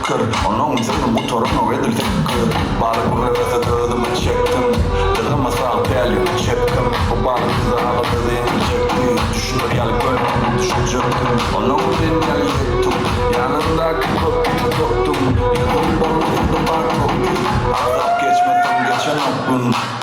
pikir Onuň sözüm gutaranok edil 8. Balyk gürlemese-de özüme çekdim. Dyzyma sag däl ýöne çepkim. Bu balyk bize agyrdy ýeňiljekdi. Düşüner ýaly gönüden düşünjekdim. Onuň men ýaly ýekdim. Ýanyndaky köpüni dökdüm. Ýüzüm bolmasa-da bar köki. Agzap geçmesem geçenok gün.